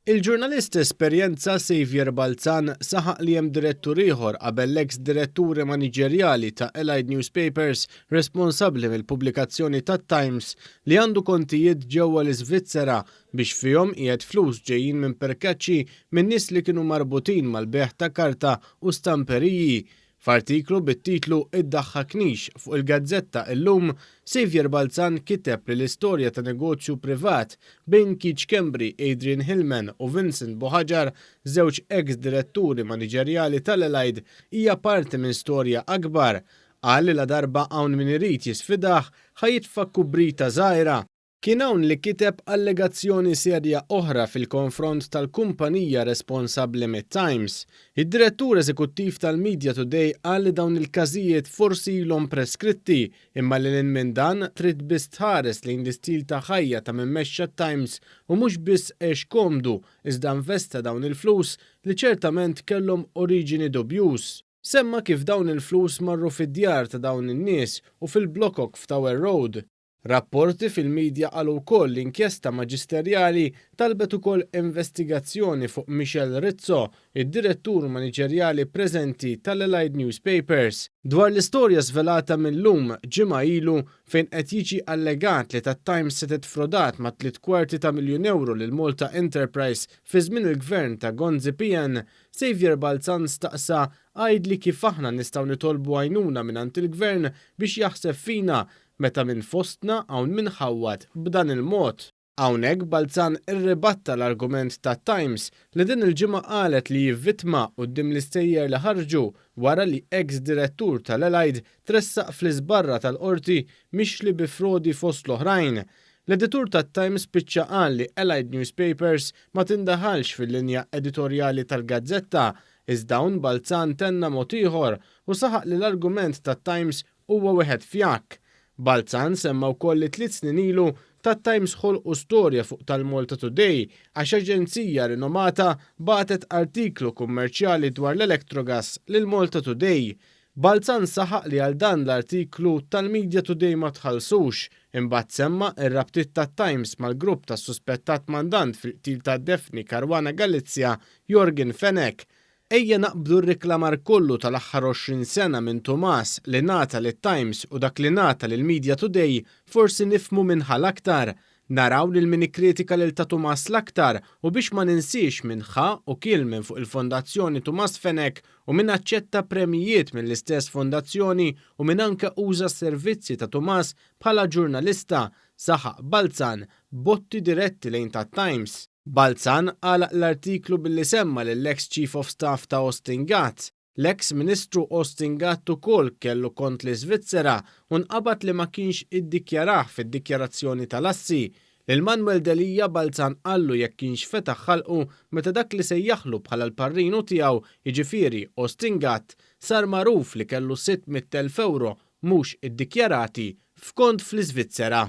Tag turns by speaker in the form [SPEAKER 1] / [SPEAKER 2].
[SPEAKER 1] Il-ġurnalist esperjenza Saviour Balzan saħaq li hemm direttur ieħor qabel l-eks diretturi maniġerjali ta' Allied Newspapers responsabbli mill-pubblikazzjoni tat-Times li għandu kontijiet ġewwa l-Iżvizzera biex fihom qiegħed flus ġejjin minn perkaċċi minn nies li kienu marbutin mal-bejgħ ta' karta u stamperiji. F'artiklu bit-titlu Iddaħħaknix fuq il-gazzetta Illum, Saviour Balzan kiteb li l-istorja ta' negozju privat bejn Keith Schembri, Adrian Hillman u Vincent Buhagiar, żewġ eks diretturi maniġerjali tal-Allied, hija parti minn storja akbar. Qal li ladarba hawn min irid jisfidah, ħa jitfa' kubrita żgħira. Kien hawn li kiteb allegazzjoni serja oħra fil-konfront tal-kumpanija responsabbli mit-Times. Id-direttur eżekuttiv tal-Media Today qal li dawn il-każijiet forsi ilhom preskritti, imma lil hinn minn dan trid biss tħares lejn l-istil ta' ħajja ta' min mexxa t-Times u mhux biss għex komdu iżda investa dawn il-flus li ċertament kellhom oriġini dubjuż. Semma kif dawn il-flus marru fid-djar ta' dawn in-nies u fil-blokok f'Tower Road. Rapporti fil-midja qalu wkoll li inkjesta maġisterjali talbet ukoll investigazzjoni fuq Michel Rizzo, id-direttur maniġerjali preżenti tal-Allied Newspapers. Dwar l-istorja żvelata mil-Lum ġimgħa ilu fejn qed jiġi allegat li tat-Times setgħet frodat ma' 750 miljun ewro lil Malta Enterprise fi żmien il-gvern ta' Gonzi PN, Saviour Balzan staqsa għidli kif aħna nistgħu nitolbu għajnuna mingħand il-gvern biex jaħseb fina meta minn fostna hawn min ħawwad b'dan il-mod. Hawnhekk Balzan irribatta l-argument tat-Times li din il-ġimgħa qalet li hi vittma quddiem l-istejjer li ħarġu wara li eks direttur tal-Allied tressaq fl-iżbarra tal-Qorti mixli bi frodi fost l-oħrajn. L-editur tat-Times spiċċa qal li Allied Newspapers ma tindaħalx fil-linja editorjali tal-gazzetta, iżda hawn Balzan tenna mod ieħor u saħaq li l-argument tat-Times huwa wieħed fjakk. Balzan semma wkoll li 3 snin ilu tat-Times ħolqu storja fuq tal-Malta Today għax aġenzija rinomata bagħtet artiklu kummerċjali dwar l-Electrogas lil Malta Today. Balzan saħaq li għal dan l-artiklu tal-Media Today ma tħallsux, imbagħad semma r-rabtiet tat-Times mal-grupp tas-suspettat mandant fil-qtil ta' Daphne Caruana Galizia, Yorgen Fenech. Ejja naqbdu r-riklamar kollu tal-aħħar 20 sena minn Tumas li ngħata lit-Times u dak li ngħata lil Media Today, forsi nifhmu min ħa l-aktar. Naraw lil min ikkritika lil ta' Tumas l-aktar u biex ma ninsiex min ħa u kiel minn fuq il-Fondazzjoni Tumas Fenech u min aċċetta premjijiet mill-istess fondazzjoni u min anke uża s-servizzi ta' Tumas bħala ġurnalista, saħaq Balzan b'botti diretti lejn tat-Times. Balzan għalaq l-artiklu billi semma lill-ex Chief of Staff ta' Austin Gatt. L-ex Ministru Austin Gatt ukoll kellu kont l-Iżvizzera u nqabad li ma kienx iddikjarah fid-dikjarazzjoni tal-assi. Lil Manuel Delia Balzan qallu jekk kienx fetaħ ħalqu meta dak li sejjaħlu bħala l-parrinu tiegħu, jiġifieri Austin Gatt, sar magħruf li kellu 600,000 ewro mhux iddikjarati f'kont fl-Iżvizzera.